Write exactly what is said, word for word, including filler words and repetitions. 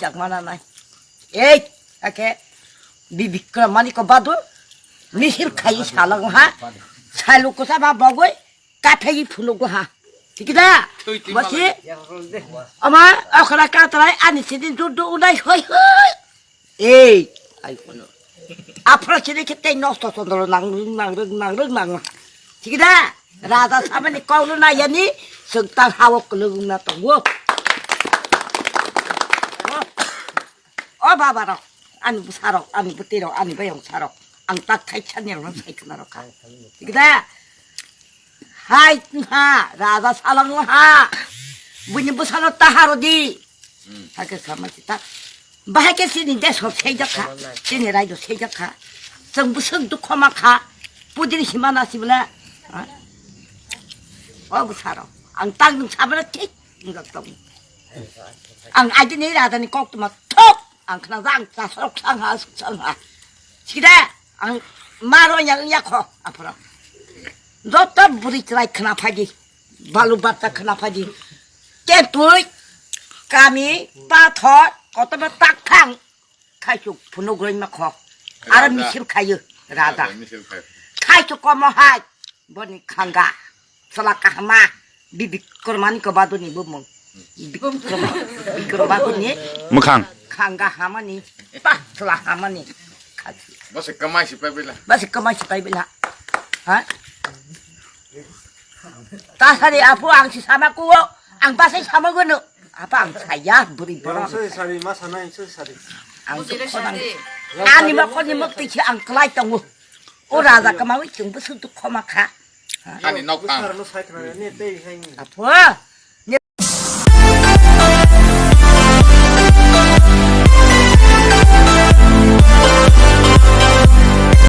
jak mana nai. Ei, ake, Bibikra mani ko badu, misil khai salang ha, salu ko sama bagoi, kathai phunu go ha. Thik da? Tui, tui, basi, malai. Ama, okra ka trai, ani sini dudu unai hoi hoi. Ei, ai kono. Aphra sini kete nosto sondro nang, nang, nang, nang, nang. Thik da? Raja samani kok no nayani, sengtang hawok kelung na tongo. O baba rok, ani bwsa rok, ani bwtwi rok, ani bayong sa rok, ang tak thai chani rok sai khna rok kha. Thik da? Hai ha, raja salang ha. Buini bwsa no taharo di. Hake sama kita. Bahai ke sini desh hor sei jakha, sini raido sei jakha. Chwng bwswk dukho ma kha, pudin hima na sibla. O bwsa rok, ang tang nung sabra thik. Ang aji ni raja ni kok tuma thok. Ang khna jang ta sok sang ha, sok sang ha. Sida, ang maro yang yakho, aphra. Joto buri chwrai khna phaji, balu batta khna phaji. Tentui, kami, pathor, kotoba tak thang. Khaisuk phunuk roi ma kho. Aro raja. Misil khayo, raja. Raja misil khayo. Khaisuk komo hai. Boni khanga. Sala kahama. Bibik kormani ko baduni bumung. Bikroma. Bikroma baduni. Mukhang. Khanga hamani. Pah, sala hamani. Khaisuk. Basi kamai si pai bila. Basi kamai si pai bila. Ha? Tasari apu ang si sama kuo, ang pasai sama gono. Apa ang saya buri borok. Sari sari ma sana sari sari. Ang ani ma koni mok tisi ang kelai tongo. O raja kamawi chung busu tu khoma kha. Ani nok tang. Apu.